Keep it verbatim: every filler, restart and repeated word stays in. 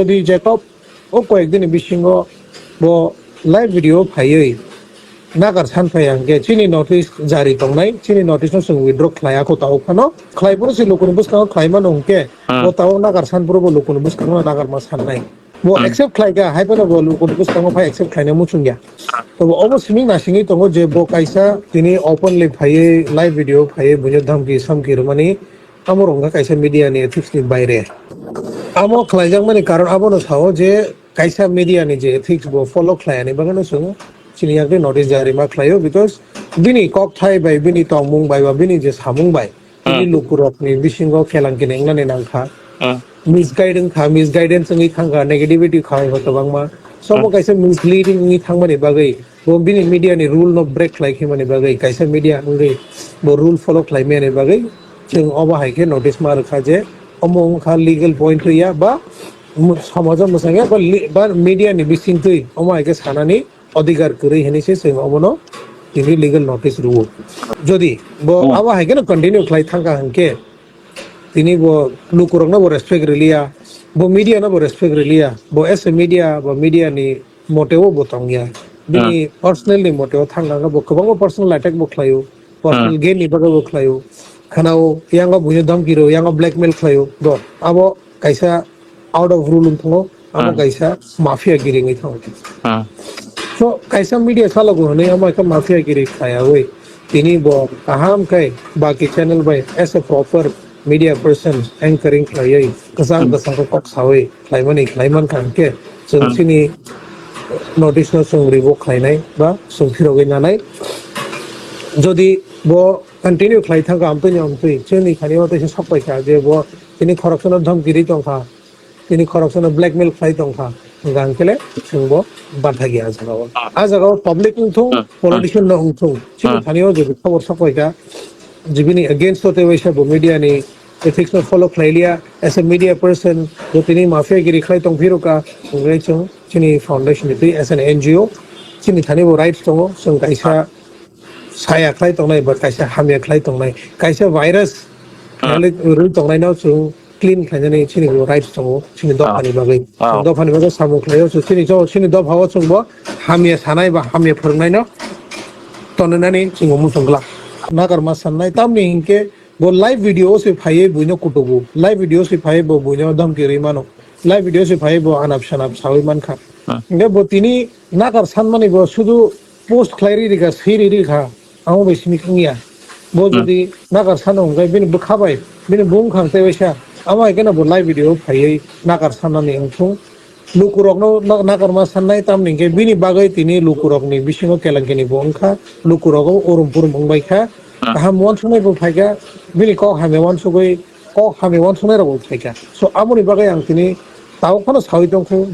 Jodi Jacob o koyek dini bisingo bo live video phaiwi nagar san phai hwnkhe chini notice jari tongnai, chini notice no chwng withdraw khlai ako tabuk phano khlai phuru se lukuni bwskango khlai mano hwnkhe bo tabuk nagar san phuru bo lukuni bwskango nagar ma sannai. Bo accept khlai kha, hai phano bo lukuni bwskango phai accept khlaina muchung ya. To bo obo simi nasingwi tongo je bo kaisa tini openly phaiwi live video phaiwi buino dhamki samki rwmani, amo rwngkha kaisa media ni ethics ni baire. Amo khlaijakmani karon abono sao je kaisa media ni je ethics bo follow khlaiani bagwino chwng chini yakni notice jari ma khlaio, because bini kokthai bai, bini tongmung bai ba bini je samung bai tini lukurokni bisingo kelang kene wngnani nangkha. Misguide wngkha, misguidance wngwi thangkha, negativity kha eba kwbangma. Somo kaisa misleading wngwi thangmani bagwi, bo bini media ni rule no break khlai khimani bagwi, kaisa media wngwi bo rule follow khlai mani bagwi, chwng obo hai khe notice ma rwkha je omo wngkha legal point ya ba mu-, somajo mwsang ya ba li-, ba media ni bisingtwi omo hai khe sanani odhikar kwrwi hinwi se chwng obono tini legal notice rwo. Jodi bo abo hai kheno continue khlai thangkha hwnkhe, tini bo lukurokno bo respect riliya, bo media no bo respect riliya, bo as a media, bo media ni moteo bo tongya. Bini personal ni moteo thangkha hwnkhe bo kwbangma personal attack bo khlaio, personal gain ni bagwi bo khlaio. Khanao yango buino dhamki rw, yango blackmail khlaio. Do abo kaisa out of rule wng thango, abo kaisa mafia giri wngwi thango. So kaisa media salogo hwnwi amo ekha mafia giri khlaiyawi tini bo kaham khe baki channel bai as a proper media person anchoring khlaiwi kwchang kwchang khe kok sawi khlaimani khlaiman kha hwnkhe chwng chini notice no chwng revok khlainai ba chwng phirogwi nanai. Jodi bo continue khlai thangkha amtwini amtwi chwngni thani o teisa sok paikha je bo tini khoroksa no dhamki ri tongkha. Tini khoroksa no blackmail khlai tongkha, hwnkha hwnkhe le chwng bo bathagi ah jagao. Ah. Ah jagao public wngthung, ah, politician no wngthung, chini thani o jodi khobor sok paikha, jibini against o tei waisa bo media ni ethics no follow khlai liya, as a media person, bo tini mafia giri khlai tong phirokha, hwnkhe chwng chini foundation ni twi as an N G O, chini thani bo rights tongo, chwng kaisa saya khlai tongnai ba kaisa hamya khlai tongnai, kaisa virus rwi tongnai no chwng clean khlainani chini bo rights tongo, chini dophani bagwi. Chwng dophani bagwi samung khlaio, chwng chini, chini dophao chwng bo hamya sanai ba hamya phwrwngnaino tonwi nani chwng bo muchung glak. Nakarma sannai, tamni hinkhe bo live video o se phaiwi buino kutubu, live video o se phaiwi bo buino dhamki rwi mano, live video o se phaiwi bo anap sanap sawi mankha. Hinkhe bo tini nakar sanmani bo sudu post khlai ri rikha, swi ri rikha, amo bai simi wngya. Bo jodi nakar sano hwnkhe bini bwkha bai, bini bumkhang tei waisa, amo hai kheno bo live video phaiwi nakar sanani wngthung. Lukurokno na-, nakarma sannai, tamni hwnkhe bini bagwi tini lukurokni bisingo kelengkeni bo wngkha, lukurogo urum purum wngbaikha, kaham uansuknai bo phaikha, bini kok hamya uansugwi, kok hamya uansuknai rokbo phaikha. So, aboni bagwi ang tini tabuk phano sawi tongkhu.